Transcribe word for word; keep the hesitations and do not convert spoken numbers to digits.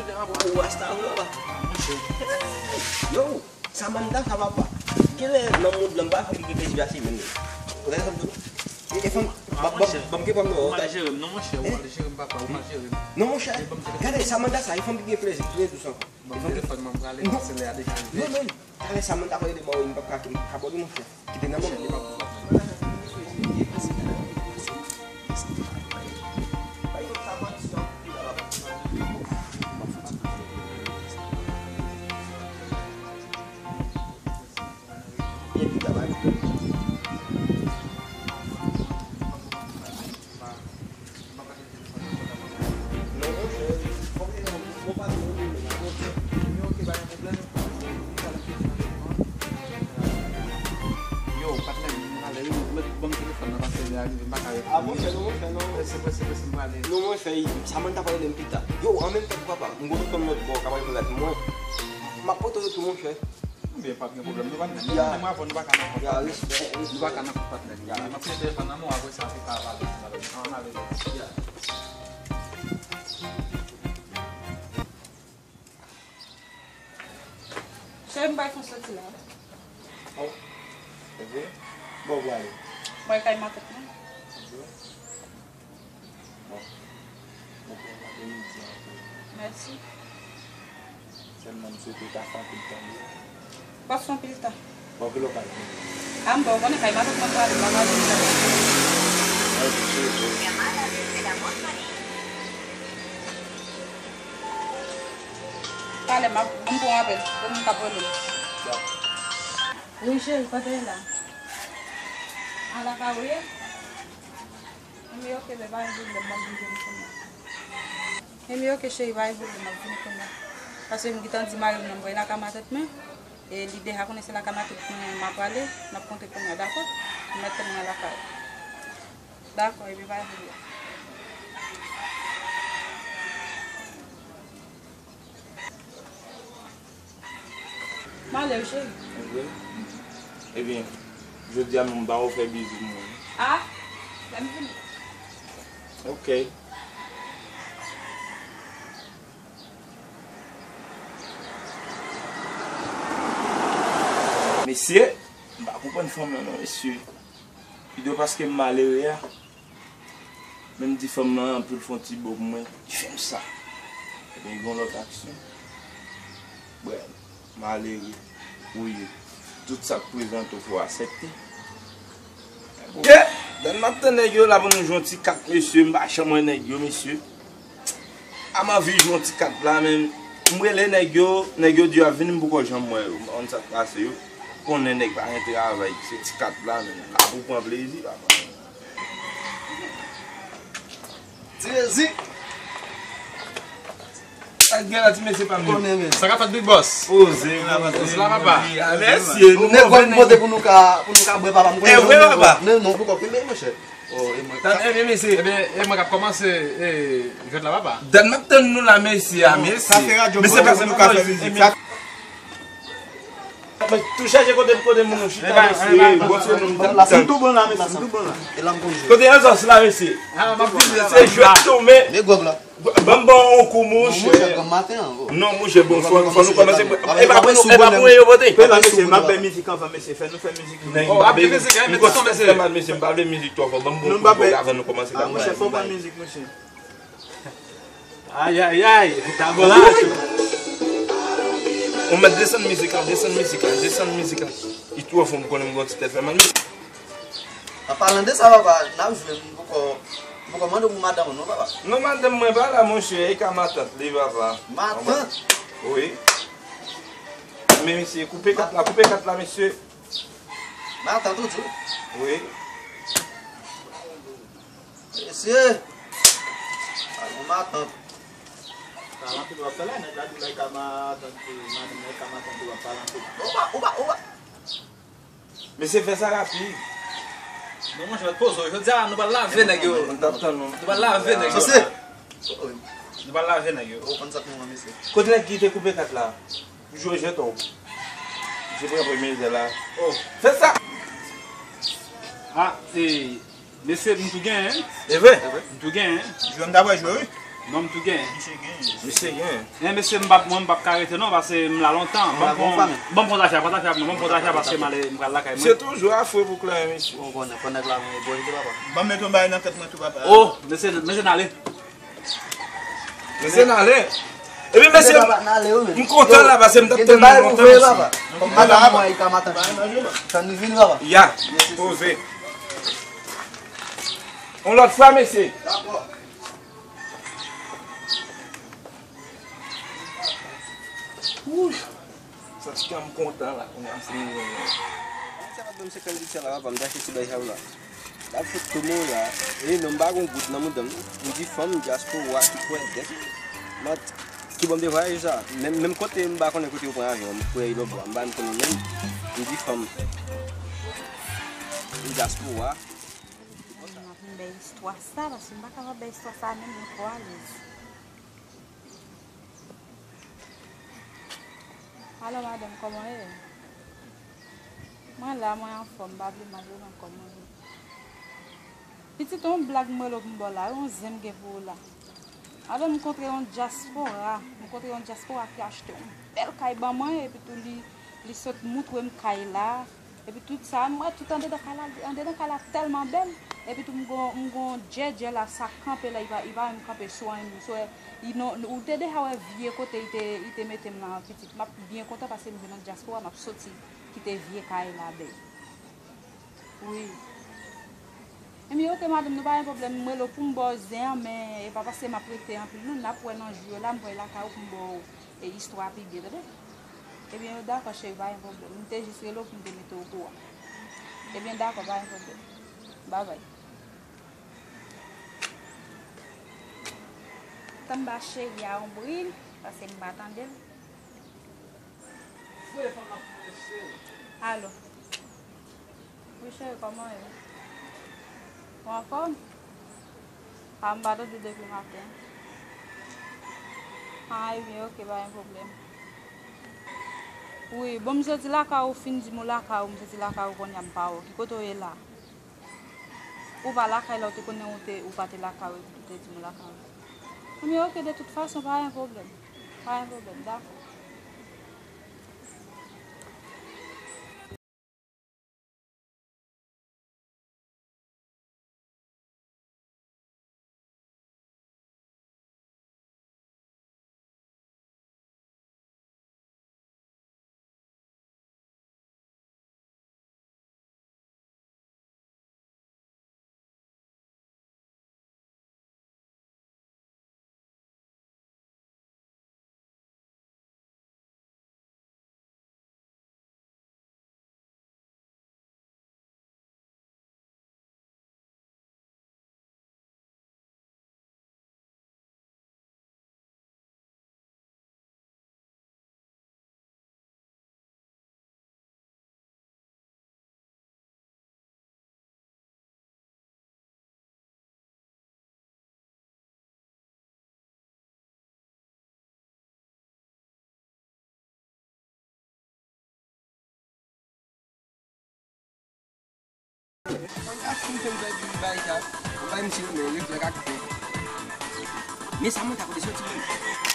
Ou rasta ou la. Yo, Samantha sa papa. Genlè nan mond lan m pa fè li gen plezi pase menm. Ou tande sa m di w? E, e fanm, ban m, ban m ke fanm nan, ou mal jere m non monchè, ou mal jere m papa, ou mal jere m. Non monchè, gade Samantha sa, e fanm ki gen plezi, ki gen dous ankò. Ban m telefòn mwen prale, paske lè a deja rive. Non menm, talè Samantha pale de mwen, m p ap ka, m p ap ka abòne monchè. Kite nan men m. Yo, patnè m, m prale wi, mèt ban m telefòn nan paske lè a rive, m pa ka ret. Ah, monchè, non, monchè, non. Prese, prese, prese, m prale. Non, monchè, Samantha pral rele m pita. Yo, an menm tan tou, papa, m gon tonton m lòt bò, k ap rekonèt mwen. M ap pote w tou, monchè. Ebyen, pa t gen pwoblèm, nou pa t gen. Nou konnen mwen avè w, nou pa ka nan kont patnè. Nou pa ka nan kont patnè. M ap kite telefòn nan men w, apre sa, se pa pale, se pa pale. An, ale. Cheri, m pral fè yon soti la. Oh, ok. Bon, w prale? Mwen kay matant mwen. Ok. Bon. Bon, bon apremidi ankò. Mèsi. Sèlman m swete w ta fè anpil tan devan. Pase anpil tan. Bon, kilè w pral vini? A, m pa konnen, kay matant mwen m prale, m pa ka vin la. Talè m ap, m pran apèl pou moun k ap rele m. Wi, cheri, kote w ye la? A lakay ou ye? Enben, ok, bebe, pa gen pwoblèm, m ap vin jwenn ou kounye a. Enben, ok, cheri, pa gen pwoblèm, m ap vin kounye a. Paske m gentan di mari m nan m pral lakay matant mwen. E li deja konnen se lakay matant mwen m ap prale, n ap kontre kounye a, dakò? M mèt tann nan lakay. Dakò, ebyen pa gen pwoblèm. M ale wi, cheri. Vre? Ebyen, jodi a menm m pa ofè bizou mwen. A, lè m vini. Ok. Mesye, m pa konprann fanm nan non, mesye. Pito paske m malere a. Men m di fanm nan pou l fè yon ti bo pou mwen. Li fè m sa. Ebyen, gen yon lòt aksyon. Bwè, malere ou ye. Tout sa k prezante w fò w aksepte. Ok, dan m ap tann nèg yo la pou nou jwe yon ti kat, mesye. M pa janm wè nèg yo, mesye. A m anvi jwe yon ti kat la, men m rele nèg yo, nèg yo di y ap vini, m poko janm wè yo. M pa konn sa k pase yo. Konnen nèg pa gen travay, se ti kat la, men la pou pran plezi, papa. Ti Rezi. Sa k gen la, ti mesye pa m yo? Konnen, men. Sa k ap fèt, Big Boss? Poze, poze la, papa. Mèsi, nou nèg move, nèg. Pote pou nou ka, pou nou ka bwè, papa. M konnen. E vre, papa? Non, non, poko, men, monchè. Oh, e mwen. Tann, e, men, mesye. Ebyen, e mwen k ap kòmanse, e, jwèt la, papa. Dat m ap tann nou la, mesye, a, mesye. Sa se radyo, mesye, pase nou ka fè mizik. Mwen tou chèche kote, kote moun ou chita, mesye. Bon, se nou, la, se m tou bon la, mesye, m tou bon la. E la m konn jwe. Kote Anzòs la, mesye? A, m ap vini la. Se jwèt tou, men. Men gwòg la. Ban m ba w yon kou, monchè. Non, monchè, granm maten an, oh. Non, monchè, bon, fò, fò nou kòmanse. E pa pou, e pa pou mwen yo vote. Fè la, mesye, m ap bay mizik anvan, mesye. Fè nou fè mizik nou. Oh, ap gen mizik, hein, mete son, mesye. Fè mal, mesye, m pa vle mizik twò fò. Ban m ba w yon kou gwòg avan nou kòmanse. Ah, monchè, fò w pran mizik, monchè. Ayayay, ta bon la, tchou. Ou mèt desann mizik la, desann mizik la, desann mizik la. Li twò fò, m konnen m gon ti tèt fè mal. An palan de sa, papa, n ap jwe, m poko, m poko mande w pou madanm ou non, papa. Non, madanm mwen pa la, monchè, e ka matant li, papa. Matant? Wi. Men, mesye, koupe kat la, koupe kat la, mesye. Matant ou di? Wi. Mesye! Al yon matant. Sa rapid w ap fè la, nèg la di w e ka matant, madanm mwen e ka matant, w ap pale anpil. Ou pa, ou pa, ou pa. Mesye, fè sa rapid. Non, monchè, mèt poze w. Jodi a, nou pral lave nèg yo. M t ap tann nou. Nou pral lave nèg yo. Mesye! Nou pral lave nèg yo. Ou konn sa k nou an, mesye. Kote nèg ki te koupe kat la? Jwe jeton. Misye pran premye zè la. Oh. Fè sa! Ah, e, mesye, m tou genyen. E vre? M tou genyen. Jwe m ta pral jwe, wi. Non, m tou gen. Misye gen. Men mesye, m p ap, mwen, m p ap ka rete non, paske m la lontan. Ban m pran, ban m pran zafè, pran zafè ap non, ban m pran zafè paske m ale, m pral lakay mwen. Se toujou afre pou kleren, mesye. Bon, konnen, konnen la, mwen, bon, papa. Ban m met yon bagay nan tèt mwen tou, papa. Oh, mesye, mesye, n ale. Mesye, n ale. Epi, mesye, m kontan la, paske m t ap tann nou lontan, mesye. Kòm madanm mwen, li ka matanm. Tann li vini, papa. Ya, poze. Yon lòt fwa, mesye. Dakò. Wouy! Santi kè m kontan la, kounye a, se mwen. Sa va ban m senkant goud sa la, papa, m t achte ti bagay sa yo la. L ap fout tou mwen la. E non, m pa gon goud nan mouda m. M di fanm dyaspora ki kwè dèk. Mat, ki ban m te vwayaje sa. Menm, menm kote m pa konnen kote yo pran avyon, m kwè e lòtbò a, m pa menm konnen menm. M di fanm dyaspora. M ap bè istwa sa, paske m pa kapab bè istwa sa menm, mwen twò alèz. Alo, madanm, kòman w ye? Mwen la, mwen anfòm, m pa vle mal non, kòman w ye? Pitit, yon blag mwen lòk m ba w la, yon zen m gen pou ou la. Madanm, m kontre yon dyaspora, m kontre yon dyaspora ki achte yon bèl kay ban mwen, epi tou li, li sot moutre m kay la. Epi tout sa, m wè tout andedan kay la, andedan kay la tèlman bèl. Epi tou m gon, m gon djèdjè la, sa kanpe la, li pa, li pa menm kanpe sou anyen, sou, li non, ou te deja wè vye kote li te, li te mete m nan pitit. M ap byen kontan paske m vin nan dyaspora, m ap soti kite vye kay la bèl. Wi. Ebyen, oke, madanm, nou pa gen pwoblèm. M rele w pou m ba w zen an, men e pa paske m ap rete anpil, non. N ap wè nan jou yo la, m pral lakay ou pou m ba w e istwa a pi byen, tande? Ebyen, dakò, cheri, pa gen pwoblèm. M te jis rele w pou m te mete w okouran. Ebyen, dakò, pa gen pwoblèm. Babay. Tann ba cheri a yon bril, paske m pa tande l. Alo. Wi, cheri, kòman w ye? Ou anfòm? A, m pa tande w depi maten. A, ebyen, oke, pa gen pwoblèm. Wi, bon, m soti lakay ou, fin di m ou lakay ou, m soti lakay ou, kounye a m pa wè w. Ki kote w ye la? Ou pa lakay la, ou te konnen ou te, ou pa te lakay ou, epi ou te di m ou lakay ou. Ebyen, oke, de tout fason, pa gen pwoblèm. Pa gen pwoblèm, dakò. Mwen ka fin fè m bay bay sa. Mwen bay misye men reflèk ak fè. Men sa mwen ta kote soti menm.